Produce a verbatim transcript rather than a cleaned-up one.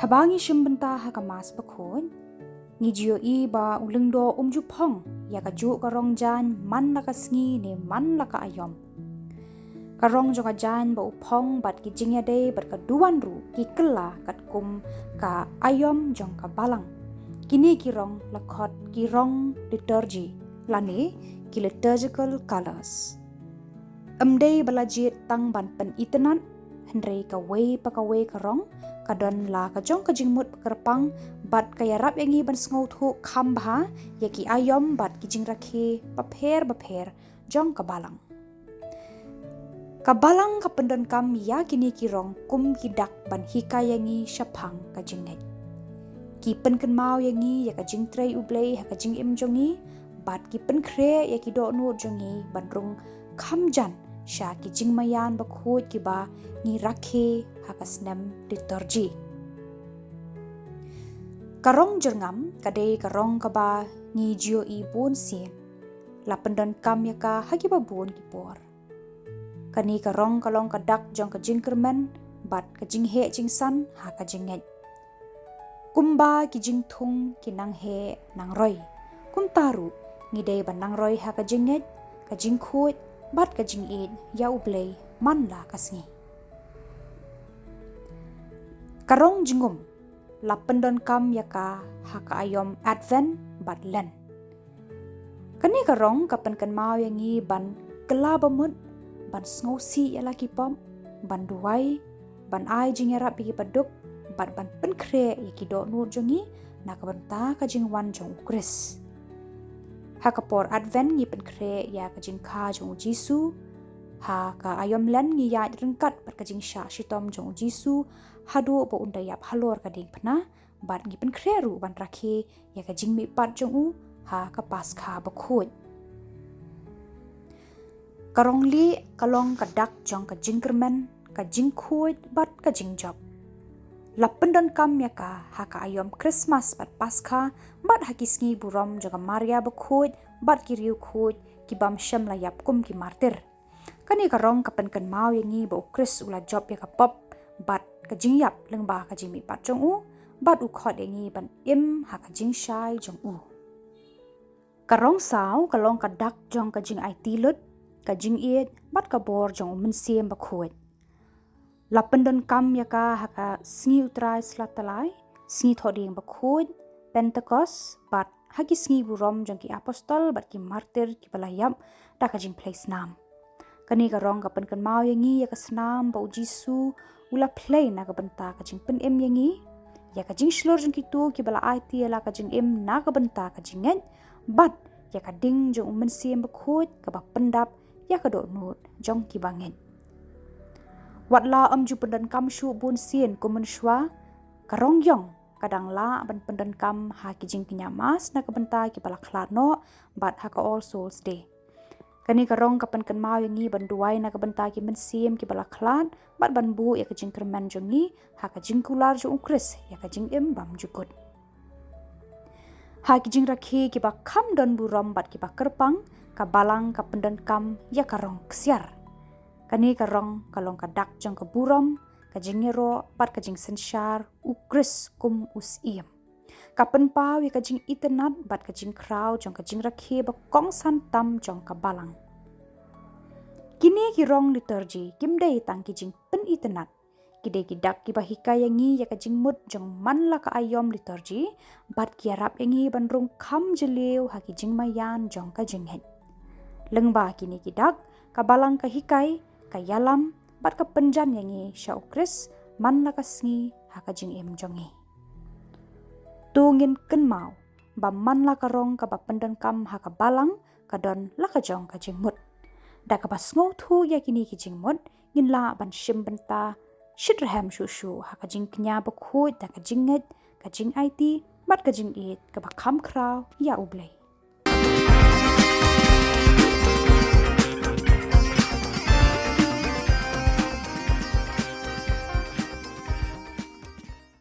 Haba ngi shim bynta ha ka Mass bakhuid, ngi ju ïohi ba u lyngdoh um ju phong ïa kajuh ka rong jaiñ man la ka sngi ne man la ka aïom. Ka rong jong ka jaiñ ba u phong bad ki jingïadei bad ka duwan ruh ki kylla katkum ka aïom jong ka balang. Kine ki rong la khot ki rong liturgy lane ki liturgical colours. Ym dei ba la jied tang ban pynitynnad, hynrei kawei pa kawei ka rong ka don la ka jong ka jingmut ba kyrpang bad ka ïarap ïa ngi ban sngewthuh kham bha ïa ki aïom bad ki jingrakhe bapher bapher jong ka balang. Ka balang ka pyndonkam ïa kine ki rong kum ki dak ban hikai ïa ngi shaphang ka jingngeit. Ki pynkynmaw ïa ngi ïa ka jingtrei U Blei ha ka jingim jong ngi bad ki pynkhreh ïa ki dohnud jong ngi ban rung kham jan sha ki jingmaïan bakhuid kiba ngi rakhe ha ka snem liturgy. Ka rong jyrngam ka dei ka rong kaba ngi ju ïohi bun sien. La pyndonkam ïa ka ha kiba bun ki por. Kane ka rong ka long ka dak jong ka jingkyrmen bad ka jingheh jingsan ha ka jingngeit. Kumba ki jingthung ki nang heh nang roi, kumta ruh ngi dei ban nang roi ha ka jingngeit, ka jingkhuid bad ka jingïeit ïa U Blei man la ka sngi. Ka rong jingum la pyndonkam ïa ka ha ka aïom Advent bad Lent. Kane ka rong ka pynkynmaw ïa ngi ban kylla bamut, ban sngewsih ïa la ki pop, ban duwai, ban ai jingïarap ïa ki baduk bad ban pynkhreh ïa ki dohnud jong ngi na ka bynta ka jingwan jong U Khrist. Ha ka por Advent ngi pynkhreh ïa ka jingkha jong U Jisu. Ha ka aïom Lent ngi ïaid ryngkat bad ka jingshah shitom jong U Jisu haduh ba un da ïap halor ka diengphna, bad ngi pynkhreh ruh ban rakhe ïa ka jingmihpat jong u ha ka Paskha bakhuid. Ka rong lieh ka long ka dak jong ka jingkyrmen, ka jingkhuid bad ka jingjop. La pyndonkam ïa ka ha ka aïom Christmas bad Paskha bad ha ki sngi burom jong ka Maria bakhuid bad ki riewkhuid ki bym shym la ïap kum ki martir. Kane ka rong ka pynkynmaw ïa ngi ba U Khrist u la jop ïa ka pop bad ka jingïap lyngba ka jingmihpat jong u, bad u khot ïa ngi ban im ha ka jingshai jong u. Ka rong saw ka long ka dak jong ka jingaiti lut, ka jingïeit bad ka bor jong U Mynsiem Bakhuid. La pyndonkam ïa ka ha ka sngi U Trai Slatalai, sngi Thohdieng Bakhuid, Pentekost bad ha ki sngi burom jong ki apostol bad ki martir kiba la ïap da ka jingphlei snam. Kane ka rong ka pynkynmaw ïa ngi ïa ka snam ba U Jisu u la phlei na ka bynta ka jingpynim ïa ngi, ïa ka jingshlur jong kito kiba la aiti ïa la ka jingim na ka bynta ka jingngeit, bad ïa ka ding jong U Mynsiem Bakhuid kaba pyndap ïa ka dohnud jong kiba ngeit. Wat la ym ju pyndonkam shuh bun sien kum mynshuwa, ka rong ïong ka dang lah ban pyndonkam ha ki jingkñia Mass na ka bynta kiba la khlad noh bad ha ka All Souls Day. Kane ka rong ka pynkynmaw ïa ngi ban duwai na ka bynta ki mynsiem kiba la khlad bad ban buh ïa ka jingkyrmen jong ngi ha ka jingkular jong U Khrist ïa ka jingim bymjukut. Ha ki jingrakhe kiba kham don burom bad kiba kyrpang, ka balang ka pyndonkam ïa ka rong ksiar. Kane ka rong ka long ka dak jong ka burom, ka jingïaroh bad ka jingsynshar U Khrist kum U Syiem. Ka pynpaw ïa ka jingitynnad bad ka jingkhraw jong ka jingrakhe ba kongsan tam jong ka balang. Kine ki rong liturgy kim dei tang ki jingpynitynnad. Ki dei ki dak kiba hikai ïa ngi ïa ka jingmut jong man la ka aïom liturgy, bad ki ïarap ïa ngi ban rung kham jylliew ha ki jingmaïan jong ka jingngeit. Lyngba kine ki dak, ka balang ka hikai, ka ïalam, bad ka pynjan ïa ngi sha U Khrist man la ka sngi ha ka jingim jong ngi. To ngin kynmaw ba man la ka rong kaba pyndonkam ha ka balang ka don la ka jong ka jingmut. Da kaba sngewthuh ïa kine ki jingmut, ngin lah ban shim bynta shitrhem shuh shuh ha ka jingkñia bakhuid da ka jingngeit, ka jingaiti bad ka jingïeit kaba kham khraw ïa U Blei.